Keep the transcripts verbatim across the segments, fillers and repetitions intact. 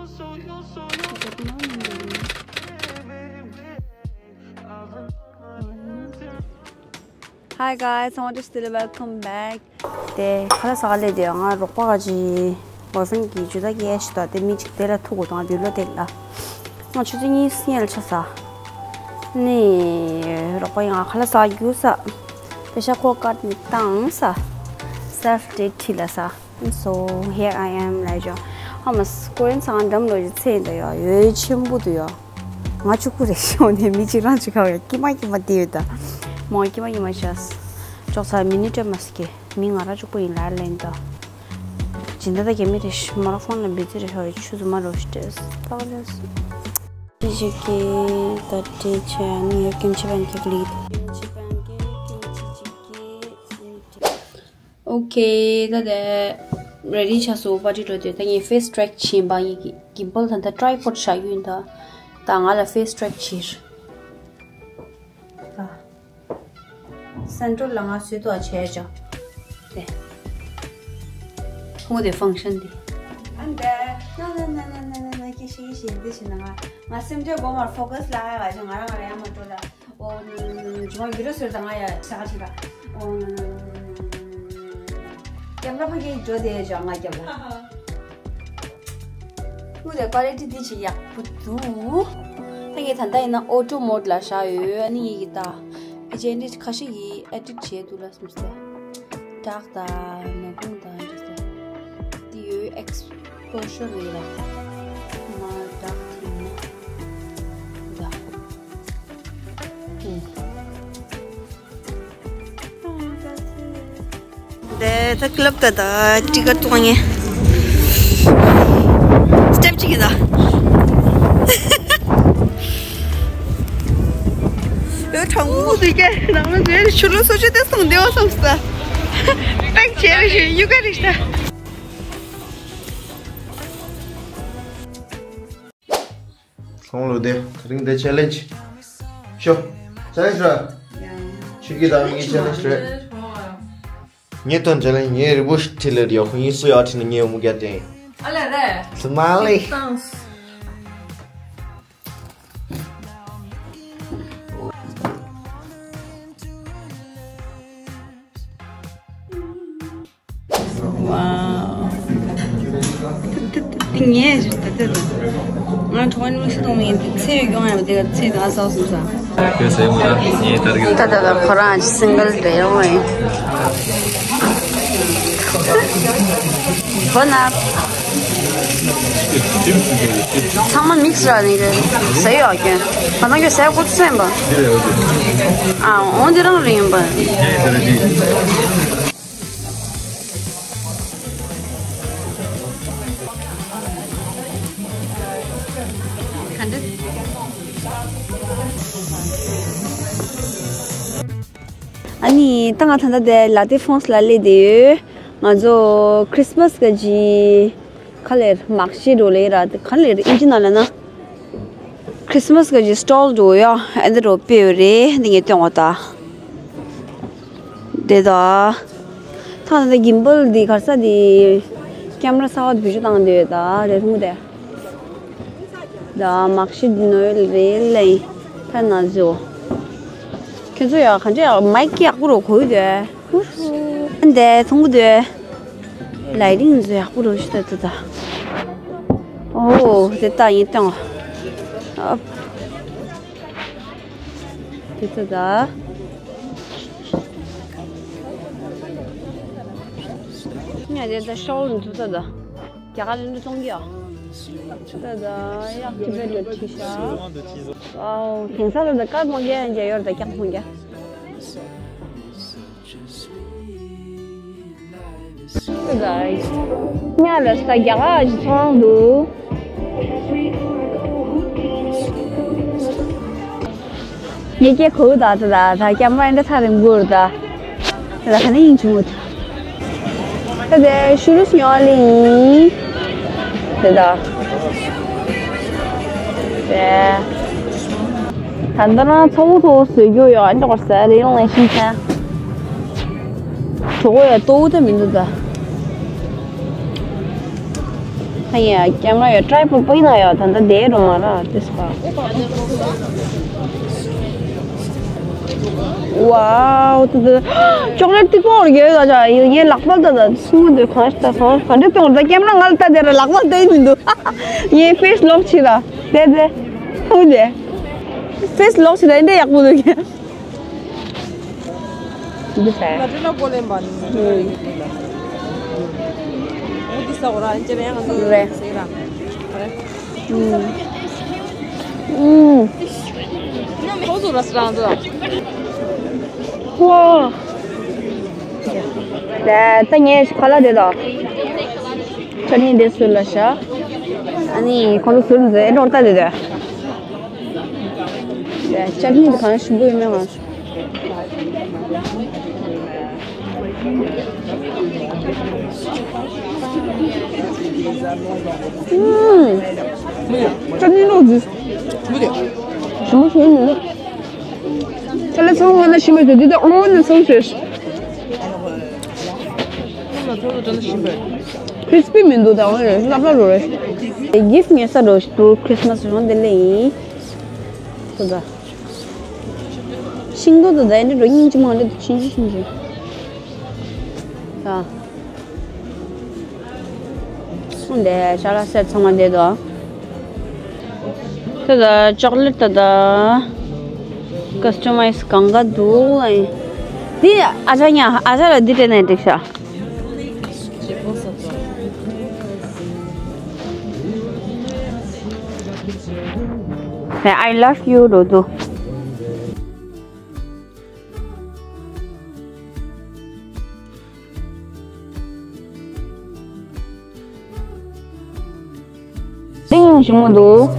Hi guys, I want to still welcome back. དེ་ཁ་ལག་ཟ་ག་སླེབས་དེ་ང་རོགས་པ་ག་ཅི་བོ་ཧྥན་གྱི་ཇུ་ད་གི་ཨེ་ཤི་ད་དེ་མི་གཅིག་དེ་ལ་ཐུག་གོ་དང་བི་ལོ་དེ་ལ་ང་ཆུ་ཚོད་གཉིས་སྔོན་ལ་ཆ་ཟ་ནི་རོགས་པ་ཡང་ཁ་ལག་ཟ་རྒྱུ་ཟ་པེ་ཤ་ཁོ་ཀར་ནི་བཏང་ཟ་self date ཁྲིད་ལ་ཟ། So here I am ལ་ཇོ། ཧ་མ་ཀོ་རེན་ཚང་འགྲམ་ལོ་ཇི་ཚེ་འདི་ཡོ་ཡོ་ཆེན་པོ་འདུག་ཡོ། ང་གཅིག་པུ་རེད་ཤི་འོ་ནས་མི་གཅིག་རང་གཅིག་ཁ་བའི་ཀི་མ་ཀི་མ་དེ་ཡོད་ད། མོ་ཀི་མ་ཀི་མ་ཤ་ཅོག་ཚ་མི་ནི་ཏྲེ་མ་སི་ཀེ་མི་ང་རང་གཅིག་པུ་ཡིན་ལ་ལན་ད། ཇི་འདྲ་ད་གེ་མི་རེ་ཤི་མ་ར་ཕོན་ལ་བི་ཛི་རེ་ཤོ་ཡི་ཆུ་ཟུ་མ་རོ་ཤི་ཏེ་སི་ཏག་ལེ་སི། ཅི་ཞིག་གི་ད་ཏྲེ་ཆེ་ཨ་ནི་ཡོ་ཀིམ་ཆི་པན་ཀེག་ལི། ཀིམ་ཆི་པན་ཀེག་ཀིམ་ཆི་ཅིག་གི་ཨ་ནི་ཏྲེ། ཨོ་ཁེ། ད་དེ་ready་ཆགས་སོང་། པར་ཊི་འགྲོ་དུས་ད་ངས་face track་བྱིན་པ་ཡིན་གི་gimbal་ད་ད་tripod་བཞག་རྒྱུ་ཡིན་ད། ད་ང་ལ་face track་བྱིར། ད་central་ལ་ང་སུས་ཏོག་བྱས་ཅོ། དེ་ཧུ་དེ་function་དེ། ཨན་དེ་ན་ན་ན་ན་ན་ན་ཀི་ཤི་ཤི་འདི་ཤི་ན་ང་ང་སེམས་ཁྲལ་སྒོ་མར་focus་ལ་ང་ཡ་བ་ཅོ་ང་རང་ང་རང་ཡ་མ་འགྲོ་ལ། ཨོ། ཇོ་བི་ཌི་ཡོ་ཟེར་དང་ང་ཡ་ས་ག་ཆི་ག་ཨོ། རྒྱབ་ལ་ཕ་གི་འགྲོ་དེ་ཇོ་ང་རྒྱབ་ལ། ངུ་དེ་quality་འདི་ཆི་ཡག་པོ་འདུག་ད་ངས་ད་ལྟ་ཡིན་ན་auto mode་ལ་བཞག་ཡོད། ཨ་ནི་ངས་ཀྱི་ད་ཨེ་ཇེན་ཏི་ཁ་ཤས་ཀྱིས་edit་བྱས་འདུག་ལ་སུམ་སེ། dark་དང་ནག་ཁུང་དང་འདྲ་སེ། འདི་ཡོད་exposure་རེད་ལ། མ་dark་ཐིང་ན་འདྲ། འདི་ད་club་ད་ད་ཊི་ཀེཊ་གཏོང་ངེ་step་གཅིག་གི་ད། ཡོ་གྲང་མོ་དུས་ཀྱི་ནང་ལ་འཛུལ་ཆུ་ལོ་སོ་ཆུ་དེ་སོང་བདེ་བ་སོང་ས། ཏང་བྱས་རེ་ཞུ་ཡུ་ག་རེ་ཤི་ད། ཚང་ལོ་དེ་ད་རིང་དེ་challenge་ཤོ། challenge་ར། ཆུ་གི་ད་མི་གི་challenge་རེད། ངས་དོན་challenge་ངས་རི་བོ་ཤི་ཐི་ལེ་ཡོ་ཁོ་ཡིན་སུ་ཡོ་ཐི་ནི་ངས་འུ་མུ་ག་ཏེ། ཨ་ལེ་རེད། སི་མ་ལི། ཝའོ། ངས་ད་ལྟ་ང་གྲོགས་མི་སུ་གཏོང་མིན་ཚེ་ཡོད་ཀྱང་ཡང་དེ་ཚེ་ད་ཟག་སོང་ས། ཁྱོད་ཟེར་མོ་ད་ངས་ད་རྒྱུ། ད་ད་ད་ཁོ་རང་single་རེད་ཡོང་བས། ཁོ་ན། ཚང་མ་mix་ར་ནི་རེད་ཟེར་ཡོད་ཀྱང་ང་ཚང་ཁྱོད་ཟས་ཁོ་ཚོ་སེམས་པ། ཨ་འོང་འདི་རང་རེད་ཡིན་པ། ཨ་ནི་ད་ང་ད་ལྟ་དེ་ལ་ཏི་ཧྥོན་སི་ལ་སླེབས་བསྡད་ཡོད། ང་ཚོ་Christmas་གི་ཇི་ག་ལེར་མག་ཤི་འགྲོ་ལེ་ར་དེ་ག་ལེར་ཨིན་ཇི་ནང་ལ་ན། Christmas་གི་ཇི་stall་འགྲོ་ཡ་ཨེ་འདི་རོ་པེ་ཡོད་རེད་འདི་ངས་སྟོན་བ་ད། དེ་ད། ཐང་ད་gimbal་འདི་གར་ས་འདི་camera་གསར་བ་བེད་སྤྱོད་བཏང་འདོད་ད་རེད་ཧུང་དེ། ད་མག་ཤི་འདི་ནོ་ཡོད་རེད་ལེ་ཐ་ན་ཟོ། ཁྱོད་ཚོ་ཡ་ག་འདྲ་ཡ་མའིཀ་ཡག་པོ་རོ་གོ་ཡོད་དེ། འདི་ཐུང་པོ་དེ། lighting་ཚོ་ཡག་པོ་རོ་ཞིག་ད་ད་ད། ཨོ་དེ་ད་ཡིན་ཏང་། དེ་ད་ད། ངས་དེ་ད་ཤོག་ལུང་ཚོ་ད་ད། རྒྱ་གར་ལུང་ཚོ་གཏོང་གི་ཨ། ད་ད་ཡག་ཅི་བེད་ལ་ཁྲི་ཤ། ཨའོ་དེང་སང་ད་ད་དཀར་མོ་རྒྱ་ཡང་རྒྱ་ཡོར་ད་ཀྱག་མོ་རྒྱ། ཉ་ལ་ས་རྒྱ་གར་ཞིག་ཚོང་འདུག་ངས་སྐད་གོ་ད་ད་ད་ད་ཀྱ་མ་འདྲ་ཐག་རིང་པོར་ད་ད་ད་ཁ་ནས་ཡིན་བྱུང་ད། ད་དེ་ཤུ་རུ་སི་ཉོ་ལི་ཡིན། དེ་ད། དེ། ད་ལྟ་རང་ཚ་བོ་ཚ་བོ་བཟོས་རྒྱུ་ཡོད་ཨ་འདྲ་བར་ཟ་རེ་ཡོང་ལེ་ཤིང་ཚན། གྲོགས་ཡ་ལྟོ་བུ་ད་མི་འདུག་ད། ཡ། ཀེམ་ར་ཡ་ཊའི་པོཌ་པོ་ཡིན་ན་ཡ། ད་ལྟ་དེ་རུ་མ་ར་དེ་སུ་པ། ཝའོ། དེ་དེ་ཅོག་ལེཊ་ཏིག་པོ་ར་གྱོད་ད་ཅག་ཡིན་ངས་ལག་པ་ད་ད་སུ་མོ་དེ་གང་ཞིག་ད་གང་ག་འདྲ་གཏོང་ད། ཀེམ་ར་ང་ལ་ལྟ་དེ་ར་ལག་པ་ལྟ་ཡི་མི་འདུག་ངས་ཕེ་སི་ལོག་བྱེད་ད། དེ་དེ་ཧུ་དེ་ཕེ་སི་ལོག་བྱེད་ད་ཨེ་འདྲ་ཡག་པོ་འདུག་འདི་ཟ། ད་དྲི་ལ་གོ་ལེན་པ་ནི། ཨུམ། འོ་འདི་ཟ་གོ་ར་ཨན་ཅེ་རེ་ཡང་ང་ཚོ་རེད། ཟེར་ར། ཨུམ། ཨུམ། ཁོ་ཚོ་ར་སི་རང་ཚོ། ཧོ། ད་ད་ངས་ཁ་ལག་དེ་དང་། ཅ་ནི་དེ་ཟུར་ལ་བཞག་ཨ་ནི་ཁོ་ཚོ་ཟུར་ཟེར་འགྲོ་ལྟ་དེ་དེ། ཅ་ནི་དེ་གང་ཞིམ་པོ་ཡོད་མེད་ང་། ཨུམ། ཅ་ནི་ལོ་ཟིག་ཞིམ་པོ་ཞིམ་པོ་མི་འདུག་ཁ་ལག་ཚང་མ་ན་ཞིམ་པོ་འདུག་འདི་དང་ཨོ་ན་ཚང་ཞེས། ཁྲིས་པི་མི་འདུག་ད་འོ་རེད་ལབ་ལབ་རོ་རེད། གིཕ་ངེ་ས་འགྲོ་ཞིག་འདུག་ཁྲིས་མ་སི་རང་དེ་ལས་ཡིན། ཁོ་ད། ཤིང་ཏོག་དང་ད་འདྲ་འགྲོ་སྙིང་རྗེ་མ་རེད་འདུག་ཆུང་ཆུང་ཆུང་ཆུང་། ད། འདི་ཅ་ལག་སེ་ཊི་ཚང་མ་འདི་དང་། ད་ད་ཅོག་ལེཊ་ད་ད། ཀ་སི་ཊ་མའི་ཛི་གང་ག་འདུག་ཨ། འདི་ཨ་ཅག་ཉ་ཨ་ཅག་ལ་འདི་སྤྲད་ནས་འགྲིག་ཤག I love you རོ་དུ། ཏིང་ཞིམ་མོ་འདུག་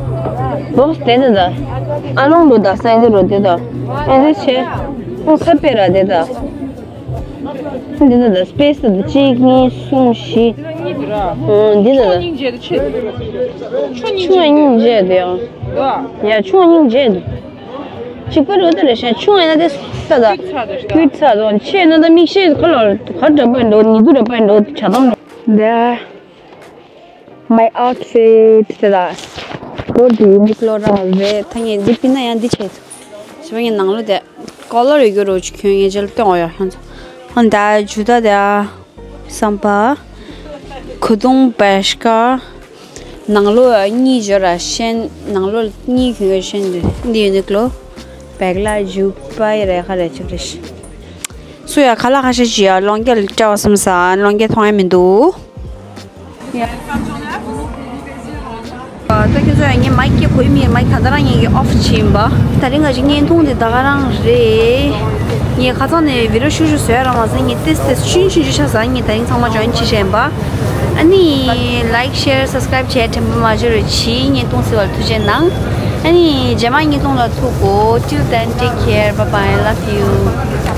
བོག་སི་དེ་དེ་ད། ཨ་ལོང་འདུག་ད་སན་དེ་རོ་དེ་ད། ཨེ་དེ་ཆེ། ཁོང་ཚ་པེ་ར་དེ་ད། འདི་ད་ད་སི་པེ་སི་ད་གཅིག་གཉིས་གསུམ་བཞི། འདི་ད་ད། ཆུང་སྙིང་རྗེ་དེ་ཡང་། ཡ་ཆུང་སྙིང་རྗེ་འདུག་གཅིག་པ་རུ་དེ་རེད་ཤག་ཆུང་ཡིན་ན་དེ་ས་ད། ཀུད་ས་དང་ཆེ་ན་ད་མིག་ཤེས་ཁ་ལ་ག་འདྲ་པོ་འགྲོ་ཉི་དུ་འདྲ་པོ་འགྲོ་ཆ་ཚང་འགྲོ། འདི། My outfit དེ་ད། ལོ་འདི་ནི་ཀློ་ར་རེད་ད་ངས་འདི་པི་ན་ཡང་འདི་བྱས་ཚོ། ཞི་བ་ངས་ནང་ལོ་དེ། ཀོ་ལོར་ཡོད་རོ་ཆུ་ཁྱོད་ངས་ཅལ་སྟོན་འོ་ཡ་ཁྱོད་ཚོ། ཧོན་ད་ཇུ་ད་དེ། སམ་པ། ཁུ་དུང་བེ་ཤ་ཀ་ནང་ལོ་གཉིས་འབྱོར་ར་ཤན་ནང་ལོ་གཉིས་གྱོན་གྱི་ཤན་འདི་འདི་ཡོད་ནི་ཀློ། བེག་ལ་ཇུ་པ་ཡི་རེ་ཁ་རེ་ཆུ་རེ་ཤི། སུ་ཡ་ཁ་ལག་ཁ་ཤས་ཅི་ཡ་གློང་རྒྱ་ལ་སྤྲད་བ་སམ་ས་གློང་རྒྱ་མཐོང་ཡ་མི་འདུག་ད་ཁྱོད་ཚོ་ཡང་ངས་མའིག་སྐྱེ་དགོས་མེད་མའིག་ད་ལྟ་རང་ངས་ཀྱི་ཨོཕ་བྱིན་པ། ད་རིང་ང་ཅིག་བརྙན་ཐུང་འདི་ད་ག་རང་རེད། ངས་ཁ་སང་ནས་བི་ཌི་ཡོ་ཤུ་ཤུ་བཟོས་རང་མ་ཟད་ངས་ཏེས་ཏེས་ཆུན་ཆུན་ཆུ་ཆ་ཟ་ངས་ད་རིང་ཚང་མ་ཇོ་ཡིན་བྱེད་བཞིན་པ། ཨ་ནི་ལའིག་ཤེར་སབ་སི་ཀ་རའིབ་བྱས་དྲན་པ་མ་བརྗེད་རོགས་གྱིས། བརྙན་ཐུང་གཟིགས་པར་ཐུགས་རྗེ་གནང་། ཨ་ནི་རྗེས་མ་བརྙན་ཐུང་ལ་ཐུག་གོ། Till then, take care, bye bye, love you.